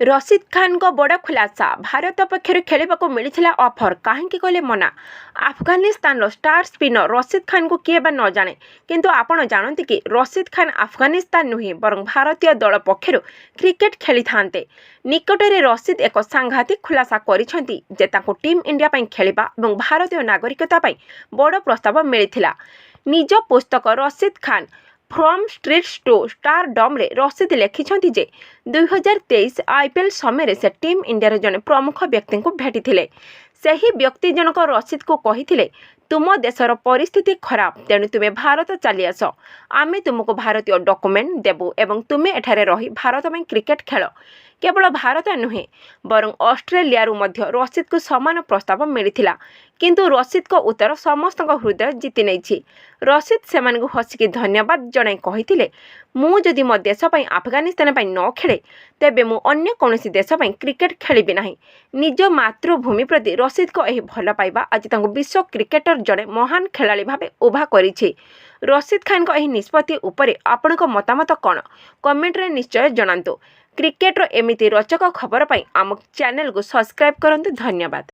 ରସିଦ ଖାନଙ୍କ ବଡ଼ ଖୁଲାସା, ଭାରତ ପକ୍ଷରୁ ଖେଳିବାକୁ ମିଳିଥିଲା ଅଫର, କାହିଁକି କଲେ ମନା? ଆଫଗାନିସ୍ତାନର ଷ୍ଟାର ସ୍ପିନର ରସିଦ ଖାନଙ୍କୁ କିଏ ବା ନ ଜାଣେ? କିନ୍ତୁ ଆପଣ ଜାଣନ୍ତି କି, ରସିଦ ଖାନ ଆଫଗାନିସ୍ତାନ ନୁହେଁ, ବରଂ ଭାରତୀୟ ଦଳ ପକ୍ଷରୁ କ୍ରିକେଟ ଖେଳିଥାନ୍ତେ? ନିକଟରେ ରସିଦ ଏକ ସାଂଘାତିକ ଖୁଲାସା କରିଛନ୍ତି ଯେ ତାଙ୍କୁ ଟିମ୍ ଇଣ୍ଡିଆ ପାଇଁ ଖେଳିବା ଏବଂ ଭାରତୀୟ ନାଗରିକତା ପାଇଁ ବଡ଼ ପ୍ରସ୍ତାବ ମିଳିଥିଲା। ନିଜ ପୁସ୍ତକ "ରସିଦ ଖାନ: ଫ୍ରମ୍ ଷ୍ଟ୍ରିଟ୍ସ ଟୁ ଷ୍ଟାରଡମ୍'ରେ ରସିଦ ଲେଖିଛନ୍ତି ଯେ 2023 ଆଇପିଏଲ୍ ସମୟରେ ସେ ଟିମ୍ ଇଣ୍ଡିଆର ଜଣେ ପ୍ରମୁଖ ବ୍ୟକ୍ତିଙ୍କୁ ଭେଟିଥିଲେ। ସେହି ବ୍ୟକ୍ତି ଜଣକ ରସିଦଙ୍କୁ କହିଥିଲେ, "ତୁମ ଦେଶର ପରିସ୍ଥିତି ଖରାପ, ତେଣୁ ତୁମେ ଭାରତ ଚାଲିଆସ। ଆମେ ତୁମକୁ ଭାରତୀୟ ଡକ୍ୟୁମେଣ୍ଟ ଦେବୁ ଏବଂ ତୁମେ ଏଠାରେ ରହି ଭାରତ ପାଇଁ କ୍ରିକେଟ ଖେଳ।" କେବଳ ଭାରତ ନୁହେଁ, ବରଂ ଅଷ୍ଟ୍ରେଲିଆରୁ ମଧ୍ୟ ରସିଦଙ୍କୁ ସମାନ ପ୍ରସ୍ତାବ ମିଳିଥିଲା। କିନ୍ତୁ ରସିଦଙ୍କ ଉତ୍ତର ସମସ୍ତଙ୍କ ହୃଦୟ ଜିତିନେଇଛି। ରସିଦ ସେମାନଙ୍କୁ ହସିକି ଧନ୍ୟବାଦ ଜଣାଇ କହିଥିଲେ, "ମୁଁ ଯଦି ମୋ ଦେଶ ପାଇଁ ଆଫଗାନିସ୍ତାନ ପାଇଁ ନ ଖେଳେ, ତେବେ ମୁଁ ଅନ୍ୟ କୌଣସି ଦେଶ ପାଇଁ କ୍ରିକେଟ ଖେଳିବି ନାହିଁ।" ନିଜ ମାତୃଭୂମି ପ୍ରତି ରସିଦଙ୍କ ଏହି ଭଲ ପାଇବା ଆଜି ତାଙ୍କୁ ବିଶ୍ୱ କ୍ରିକେଟର ଜଣେ ମହାନ ଖେଳାଳି ଭାବେ ଉଭା କରିଛି। ରସିଦ ଖାନଙ୍କ ଏହି ନିଷ୍ପତ୍ତି ଉପରେ ଆପଣଙ୍କ ମତାମତ କ'ଣ, କମେଣ୍ଟରେ ନିଶ୍ଚୟ ଜଣାନ୍ତୁ। କ୍ରିକେଟର ଏମିତି ରୋଚକ ଖବର ପାଇଁ ଆମ ଚ୍ୟାନେଲକୁ ସବସ୍କ୍ରାଇବ୍ କରନ୍ତୁ। ଧନ୍ୟବାଦ।